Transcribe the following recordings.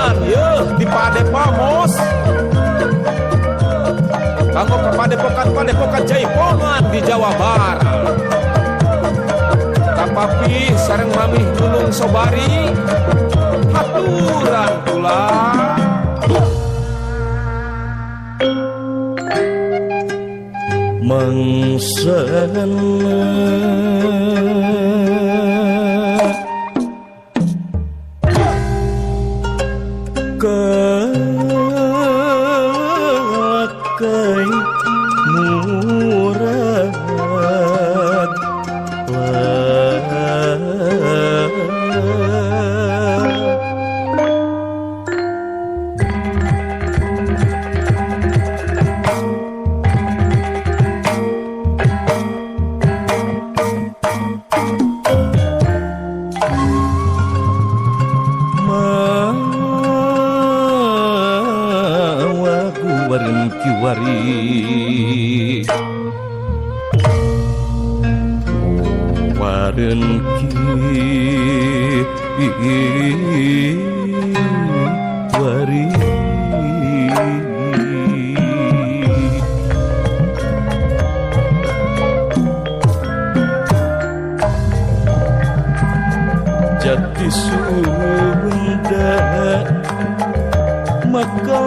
Jaipongan yeuh di Padepamos. Kanggo ka padepokan-padepokan Jaipongan di Jawa Barat. Ka papi sareng mamih Nunung Sobari haturan kula. Mangsana kakai murad kiwari waren kiwari jati Sunda maka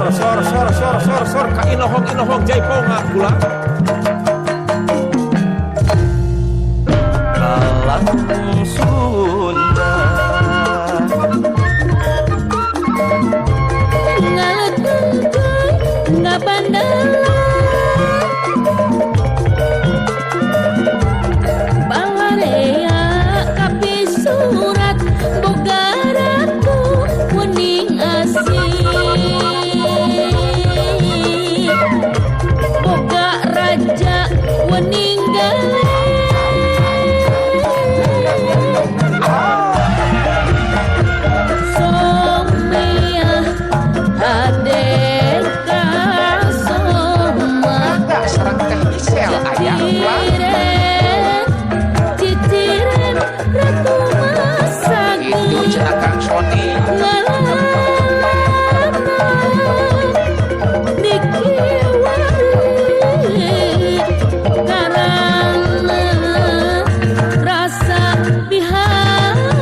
Sor sor sor sor sor ka inohong inohong Jaipongan kula. Kalang Sunda ngaletengkeun ngabandalan balarea kapi surat boga ratu wening asih boga raja wening galeh Somiah hadir ka soma Sareng Teh Isel aya kula. Ciciren ratu masagi Itu cenah Kang Sony. Ngalana dikiwari karana rasa bihari.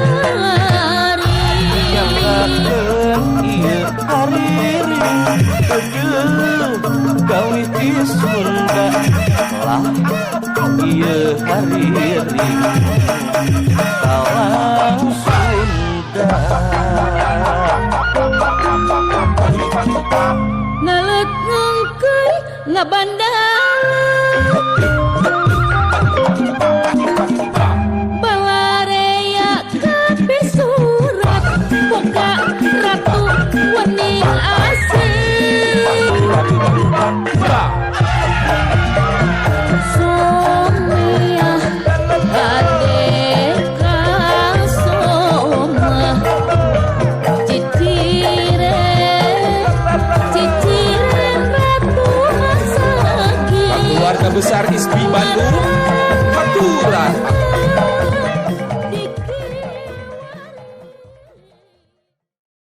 Nyatakeun ieu hariring gawe ti Sunda lah ieu hariring kalang Sunda. Ngaleut ngungkeuy ngabandalan balarea kapi surat boga ratu wening asih Somiah hade ka soma ciciren ciciren ratu masagi Keluarga besar Isbi Bandung haturan.